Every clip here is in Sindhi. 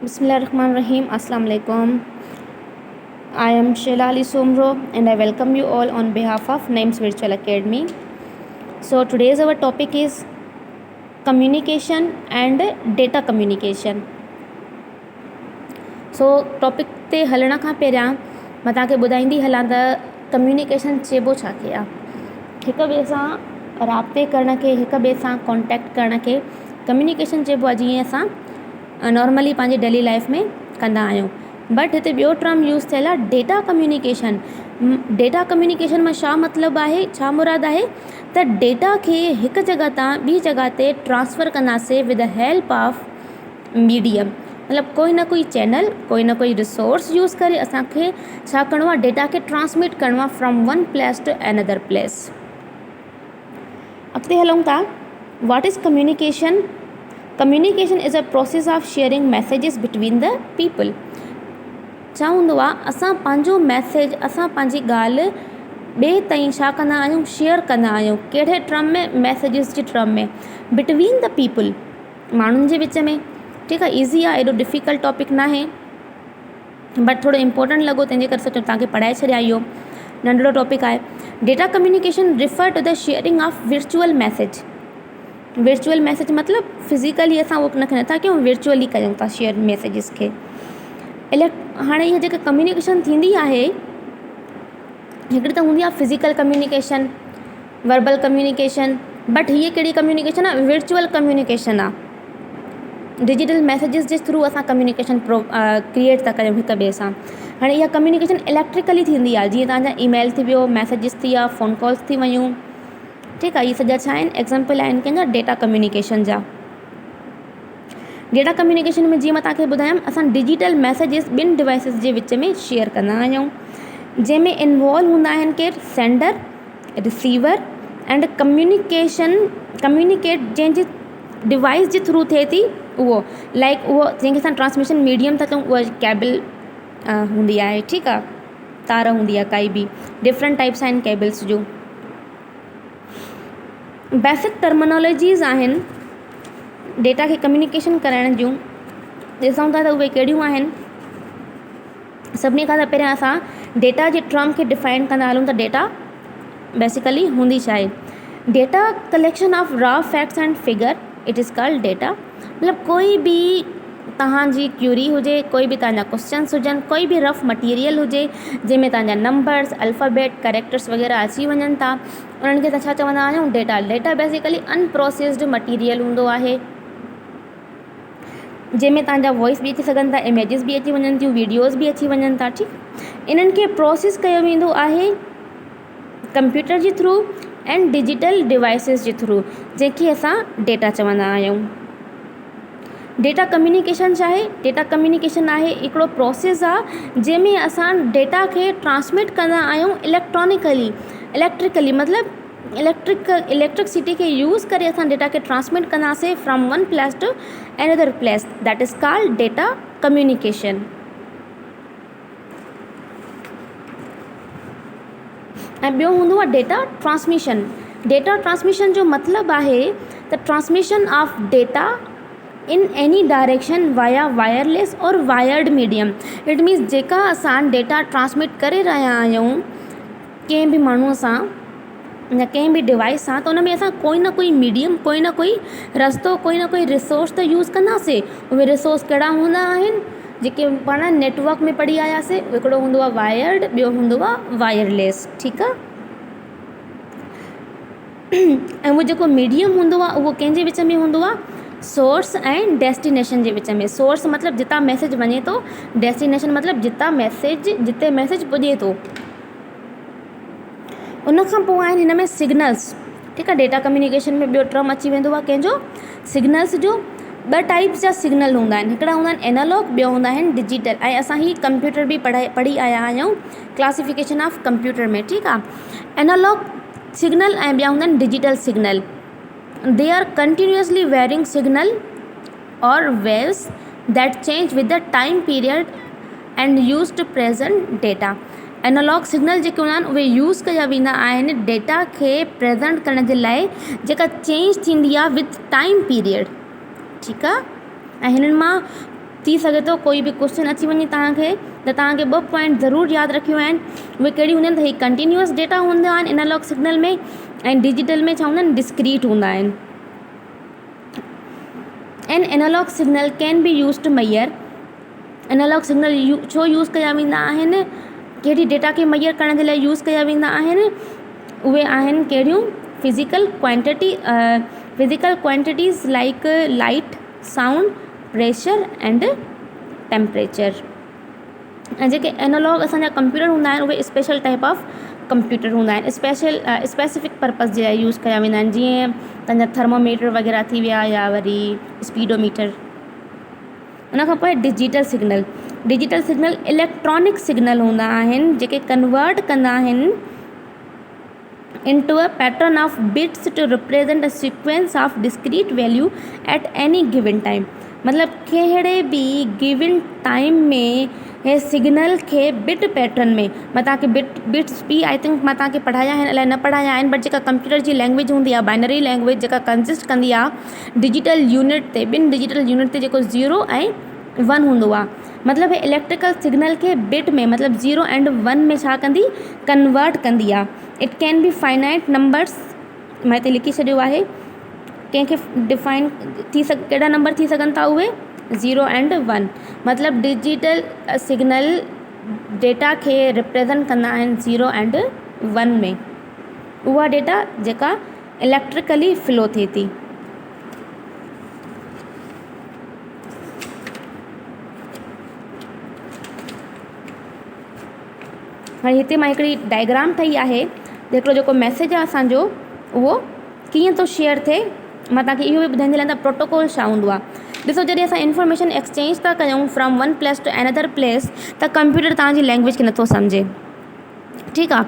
بسم الله الرحمن الرحيم Assalamu alaikum. I am Sheila Ali Soomro and I welcome you all on behalf of Names Virtual Academy. So today's our topic is communication and data communication. So topic تي هلڻ کان پهريان مان توهان کي ٻڌائيندي هلان ته ڪميونيڪيشن چئبو ڇا کي آهي هڪ ٻئي سان رابطي ڪرڻ کي هڪ ٻئي سان ڪانٽيڪٽ ڪرڻ کي ڪميونيڪيشن چئبو آهي جيئن اسان نارملي پنهنجي ڊيلي لائيف ۾ ڪندا آهيون بٽ هتي ٻيو ٽرم يوز ٿيل آهي ڊيٽا ڪميونيڪيشن ڊيٽا ڪميونيڪيشن مان ڇا مطلب آهي ڇا مراد آهي ته ڊيٽا کي هڪ جڳهه تان ٻي جڳهه تي ٽرانسفر ڪنداسين with the help of medium مطلب ڪوئي نه ڪوئي چينل ڪوئي نه ڪوئي ريسورس يوز ڪري اسانکي ڇا ڪرڻو آهي ڊيٽا کي ٽرانسمٽ ڪرڻو آهي from one place to another place اڳتي هلون ٿا what is communication communication is a process of sharing messages between the people ڇا هوندو آهي اسان پنهنجو ميسيج اسان پنهنجي ڳالهه ٻئي تائين ڇا ڪندا آهيون شيئر ڪندا آهيون ڪهڙي ٽرم ۾ ميسيجز جي ٽرم ۾ بٽوين the people ماڻهن جي وچ ۾ ٺيڪ آهي ايزي آهي ايڏو ڊفيڪلٽ ٽاپڪ نه آهي بٽ ٿورو امپورٽنٽ لڳو تنهن جي ڪري سوچيم توهان کي پڙهائي ڇڏيان اهو ننڍڙو ٽاپڪ آهي data communication refer to the sharing of virtual message virtual message مطلب فزيڪلي اسان اهو ان کي نٿا ڪيون ورچوئلي ڪيون ٿا شيئر ميسيجز کي اليڪ هاڻي اها جيڪا ڪميونيڪيشن ٿيندي آهي هڪڙي ته هوندي آهي physical communication verbal communication but هيءَ ڪهڙي ڪميونيڪيشن آهي ورچوئل ڪميونيڪيشن آهي ڊجيٽل ميسيجز جي ٿرو اسان ڪميونيڪيشن پرو ڪريئيٽ ٿا ڪيون هڪ ٻئي سان هاڻي اها ڪميونيڪيشن اليڪٽريڪلي ٿيندي آهي جيئن توهان جا اي ميل ٿي ويو ميسيجز ٿي ويا فون ڪالز ٿي ويون ٺيڪ آهي اهي سڄا ڇا آهن ايگزامپل آهن ڪنهن جا ڊيٽا ڪميونيڪيشن جا ڊيٽا ڪميونيڪيشن ۾ جيئن مان توهان کي ٻڌايم اسان ڊجيٽل ميسيجز ٻن ڊوائيسز جي وچ ۾ شيئر ڪندا آهيون جنهن ۾ انوالو هوندا آهن ڪير sender receiver and communication communicate جنهن جي ڊوائيس جي ٿرو ٿئي ٿي اهو لائيڪ اهو جنهن کي اسان ٽرانسميشن ميڊيم ٿا چئون اها ڪيبل هوندي آهي ٺيڪ آهي تار هوندي آهي ڪائي به ڊفرنٽ ٽائپس آهن ڪيبلس جون بيسڪ ٽرمنالاجيز آهن ڊيٽا کي ڪميونيڪيشن ڪرائڻ جون ڏسون ٿا ته اهي ڪهڙيون آهن سڀني کان ته پهريان اسان ڊيٽا جي ٽرم کي ڊفائن ڪندا هلون ته ڊيٽا بيسيڪلي هوندي ڇا آهي data collection of raw facts and figure it is called data مطلب ڪوئي به توهان جي ڪيوري هجي ڪوئي به توهان جا ڪوئسچنس هجن ڪوئي به رف مٽيريل هجي جنهن ۾ توهان جا نمبرس الفابيٽ ڪريڪٽرس وغيره اچي وڃن ٿا انهن کي اسان ڇا چوندا آهيون data data basically unprocessed material هوندو آهي جنهن ۾ توهان جا وائس به اچي سگهن ٿا اميجز به اچي وڃن ٿيون وڊيوز به اچي وڃن ٿا ٺيڪ انهن کي پروسيس ڪيو ويندو آهي ڪمپيوٽر جي ٿرو ۽ ڊجيٽل ڊوائيسز جي ٿرو جنهن کي اسان ڊيٽا چوندا آهيون ڊيٽا ڪميونيڪيشن ڇا آهي ڊيٽا ڪميونيڪيشن آهي هڪڙو پروسيس آهي جنهن ۾ اسان ڊيٽا کي ٽرانسمٽ ڪندا آهيون اليڪٽرانڪلي اليڪٽريڪلي مطلب اليڪٽرڪ اليڪٽرسٽي کي يوز ڪري اسان ڊيٽا کي ٽرانسمٽ ڪنداسين from one place to another place that is called data communication ۽ ٻيو هوندو آهي ڊيٽا ٽرانسميشن ڊيٽا ٽرانسميشن جو مطلب آهي ته transmission of data in any direction via wireless اور وائرڊ ميڊيم it means جيڪا اسان ڊيٽا ٽرانسمٽ ڪري رهيا آهيون ڪنهن به ماڻهوءَ سان يا ڪنهن به ڊوائيس سان ته ان ۾ اسان ڪوئي نه ڪوئي ميڊيم ڪوئي نه ڪوئي رستو ڪوئي نه ڪوئي ريسورس ته يوز ڪنداسين اهي ريسورس ڪهڙا هوندا آهن جيڪي پاڻ نيٽ ورڪ ۾ پڙهي آياسين هڪڙو هوندو آهي وائرڊ ٻيو هوندو آهي وائرليس ٺيڪ آهي ۽ اهو جيڪو ميڊيم هوندو آهي اهو ڪنهن جي وچ ۾ هوندو آهي سورس ۽ ڊيسٽينيشن جي وچ ۾ سورس مطلب جتان ميسيج وڃي ٿو ڊيسٽينيشن مطلب جتان ميسيج جتي ميسيج پڄي ٿو ان کان پوءِ آهن هن ۾ سگنلس ٺيڪ آهي ڊيٽا ڪميونيڪيشن ۾ ٻيو ٽرم اچي ويندو آهي ڪنهن جو سگنلس جو ٻه ٽائپس جا سگنل هوندا آهن هڪڙا هوندا آهن اينالاگ ٻيو هوندا آهن ڊجيٽل ۽ اسان هي ڪمپيوٽر به پڙهائي پڙهي آيا آهيون ڪلاسيفڪيشن آف ڪمپيوٽر ۾ ٺيڪ آهي اينالاگ سگنل ۽ ٻيا هوندا آهن digital signal they are continuously varying signal اور waves that change with the time period and use to present data analog signal جيڪي هوندا آهن اهي يوز ڪيا ويندا آهن ڊيٽا کي پريزنٽ ڪرڻ جي لاءِ جيڪا چينج ٿيندي آهي وٿ ٽائيم پيريڊ ٺيڪ آهي ۽ هنن مان ٿي سگهي ٿو ڪوئي به ڪوئسچن اچي وڃي توهان کي ته توهان کي ٻه پوائنٽ ضرور ياد رکڻيون آهن اهي ڪهڙيون هونديون آهن ته هي ڪنٽينيوئس ڊيٽا هوندا آهن اينالاگ سگنل ۾ ۽ ڊجيٽل ۾ ڇا هوندا آهن ڊسڪريٽ هوندا آهن ۽ analogue signal can be use to measure analogue signal ڇو يوز ڪيا ويندا آهن ڪهڙي ڊيٽا کي ميئر ڪرڻ جي لاءِ يوز ڪيا ويندا آهن اهي آهن ڪهڙيون physical quantity physical quantities like light sound pressure and temperature ۽ جيڪي اينالاگ اسان جا ڪمپيوٽر هوندا آهن اهي اسپيشل ٽائيپ آف ڪمپيوٽر هوندا آهن اسپيشل اسپيسيفڪ پرپز جي لاءِ يوز ڪيا ويندا آهن جيئن توهان جا ٿرموميٽر وغيره ٿي ويا يا وري اسپيڊوميٽر ان کان پوءِ digital signal digital signal electronic signal هوندا آهن جيڪي ڪنورٽ ڪندا آهن into a pattern of bits to represent a sequence of discrete value at any given time مطلب ڪهڙي به گيون ٽائيم ۾ هي سگنل کي بٽ پيٽرن ۾ مان توهان کي بٽ بٽس به I think مان توهان کي پڙهايا آهن الائي نه پڙهايا آهن بٽ جيڪا ڪمپيوٽر جي لينگويج هوندي آهي بائنري لينگويج جيڪا ڪنسسٽ ڪندي آهي ڊجيٽل يونٽ تي ٻن ڊجيٽل يونٽ تي جيڪو زيرو ۽ ون هوندو آهي مطلب اليڪٽريڪل سگنل کي بٽ ۾ مطلب زيرو اينڊ ون ۾ ڇا ڪندي ڪنورٽ ڪندي آهي it can be finite numbers مان هتي لکي ڇڏيو آهي ڪنهن کي ڊفائن ٿي سگهي ڪهڙا نمبر ٿي سگهن ٿا اهي زيرو اينڊ ون مطلب ڊجيٽل سگنل ڊيٽا کي ريپريزينٽ ڪندا آهن زيرو اينڊ ون ۾ اها ڊيٽا جيڪا اليڪٽريڪلي فلو ٿئي ٿي. هاڻي هتي مان هڪڙي ڊائگرام ٺاهي آهي هڪڙو جيڪو ميسيج آهي اسان جو اهو ڪيئن ٿو شيئر ٿئي مان توهان کي اهو به ٻڌائيندي هلان ته پروٽوڪول ڇا هوندو آهي ڏسو جڏهن اسان انفارميشن ايڪسچينج ٿا ڪيون from one place to another place ته ڪمپيوٽر توهان جي لينگويج کي نٿو سمجهي ٺيڪ آهي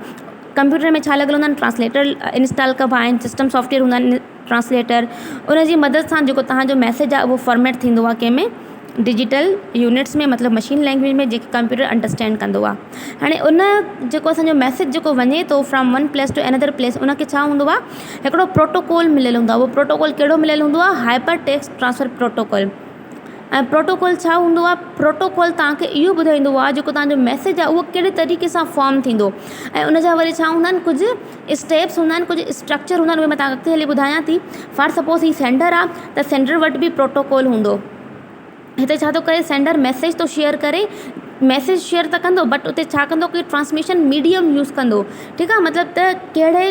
ڪمپيوٽر ۾ ڇا لڳل هوندا آهن ٽرانسليٽر انسٽال ڪبا آهن سسٽم سافٽ ويئر هوندا آهن ٽرانسليٽر ان جي مدد سان جيڪو توهان جو ميسيج آهي اهو فارميٽ ٿيندو آهي ڪنهن ۾ ڊجيٽل يونٽس ۾ مطلب مشين لينگويج ۾ جيڪي ڪمپيوٽر انڊراسٽينڊ ڪندو آهي هاڻي ان جيڪو اسان جو ميسيج جيڪو وڃي ٿو from one place to another place ان کي ڇا هوندو آهي هڪڙو پروٽوڪول مليل هوندو آهي اهو پروٽوڪول ڪهڙو مليل هوندو آهي hyper text transfer protocol ۽ protocol ڇا هوندو آهي پروٽوڪول توهان کي اهو ٻڌائيندو آهي جيڪو توهان جو ميسيج آهي اهو ڪهڙي طريقي سان فارم ٿيندو ۽ ان جا وري ڇا هوندا آهن ڪجهه اسٽيپس هوندا آهن ڪجهه اسٽرڪچر هوندا آهن اهي مان توهان کي اڳتي هلي ٻڌايان ٿي فار سپوز هي سينڊر آهي ته سينڊر وٽ به پروٽوڪول هوندو هتي ڇا ٿو ڪري سينڊر ميسيج ٿو شيئر ڪري ميسيج شيئر ته ڪندو بٽ اتي ڇا ڪندو ڪه ٽرانسميشن ميڊيم يوز ڪندو ٺيڪ آهي مطلب ته ڪهڙي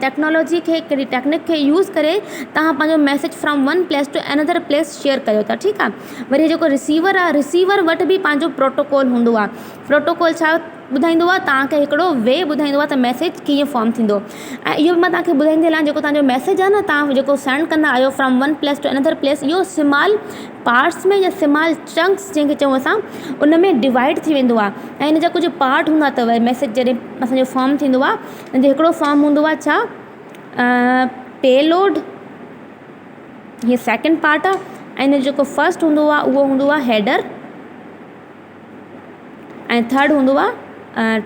ٽيڪنالاجي کي ڪهڙي ٽيڪنڪ کي يوز ڪري توهان پنهنجو message from one place to another place share ڪيو ٿا ٺيڪ آهي وري جيڪو رسيور آهي رسيور وٽ به پنهنجو پروٽوڪول هوندو آهي پروٽوڪول ڇا ٻڌائيندو آهي توهان کي هڪڙو وي ٻڌائيندو آهي ته ميسيج ڪيئن فارم ٿيندو ۽ اهو به مان توهان کي ٻڌائيندي هلان جيڪو توهان جو ميسيج آهي نه توهان جيڪو سينڊ ڪندا آهيو from one place to another place اهو اسمال پارٽس ۾ يا اسمال چنڪس جنهن کي چئون اسان ان ۾ ڊوائيڊ ٿي ويندو آهي ۽ ان جا ڪجهه پارٽ هوندا اٿو ميسيج جڏهن اسان جو فارم ٿيندو آهي ان جو هڪڙو فارم هوندو آهي ڇا پي لوڊ هي سيڪنڊ پارٽ آهي ۽ ان جو جيڪو فرسٽ هوندو آهي اهو هوندو آهي هيڊر ۽ ٿرڊ هوندو آهي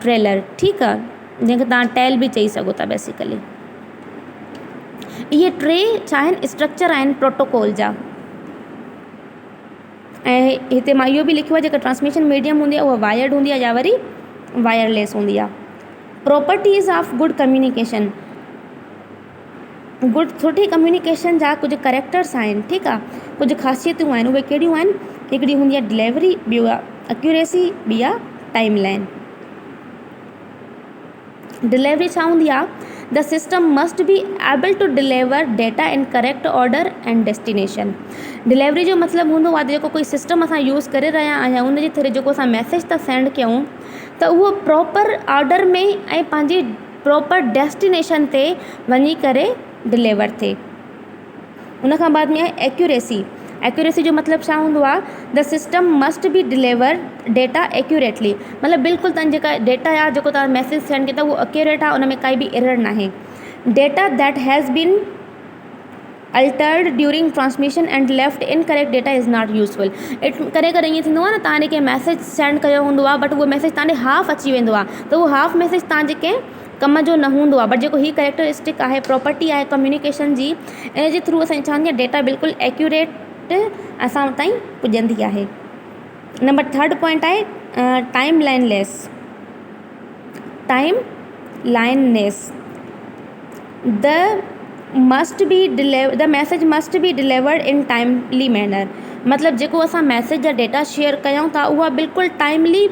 ٽريلر ٺيڪ آهي جنهن کي توهان ٽيل به چئي سگهو ٿا بيسيڪلي اهي ٽي ڇا آهن اسٽرڪچر آهن پروٽوڪول جا ۽ هتي مان اهو به لکيو آهي جيڪا ٽرانسميشن ميڊيم هوندي آهي اها وائرڊ هوندي آهي يا وري وائرليس هوندي آهي properties of good communication good سٺي ڪميونيڪيشن جا ڪجهه ڪريڪٽرس آهن ٺيڪ آهي ڪجهه خاصيتون آهن اهي ڪهڙيون آهن هڪڙي هوندي آهي ڊليوري ٻيو آهي ايڪيوريسي ٻي آهي ٽائيم لائن ڊليوري ڇا هوندي آهي the system must be able to deliver data in correct order and destination delivery جو مطلب هوندو آهي جيڪو ڪوئي سسٽم اسان يوز ڪري رهيا آهيون ان جي ٿرو جيڪو اسان ميسيج ٿا سينڊ ڪيون ته اهو پراپر آرڊر ۾ ۽ پنهنجي پراپر ڊيسٽينيشن تي وڃي ڪري ڊليور ٿئي ان کان بعد ۾ آهي ايڪيوريسي ايڪيوريسي جو مطلب ڇا هوندو آهي the system must be deliver data accurately مطلب بلڪل توهان جي جيڪا ڊيٽا آهي جيڪو توهان ميسيج سينڊ ڪيو اٿا اهو ايڪيوريٽ آهي ان ۾ ڪائي به ايرر ناهي data that has been altered during transmission and left incorrect data is not useful it ڪڏهن ڪڏهن ائين ٿيندو آهي نه توهان کي ميسيج سينڊ ڪيو هوندو آهي بٽ اهو ميسيج توهان ڏي هاف اچي ويندو آهي ته اهو هاف ميسيج توهان جي ڪنهن ڪم جو نه هوندو آهي بٽ جيڪو هي ڪريڪٽرسٽڪ آهي پراپرٽي آهي ڪميونيڪيشن جي ان جي ٿرو اسان ڇا هوندي آهي ڊيٽا بلڪل ايڪيوريٽ اسان تائين پڄندي آهي. نمبر ٿرڊ پوائنٽ آهي timeliness timeliness the must be the message must be delivered in timely manner مطلب جيڪو اسان ميسيج جا ڊيٽا شيئر ڪيون ٿا اها بلڪل ٽائيملي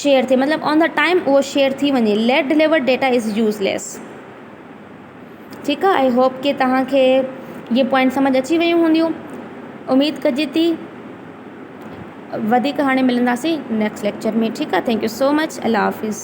شيئر ٿئي مطلب آن the time اهو شيئر ٿي وڃي late delivered data is useless ٺيڪ آهي I hope ڪه توهان کي اهي پوائنٽ سمجهه اچي ويون هونديون اميد ڪجي ٿي وڌيڪ هاڻي ملنداسين نيڪسٽ ليڪچر ۾ ٺيڪ آهي thank you so much Allah Hafiz.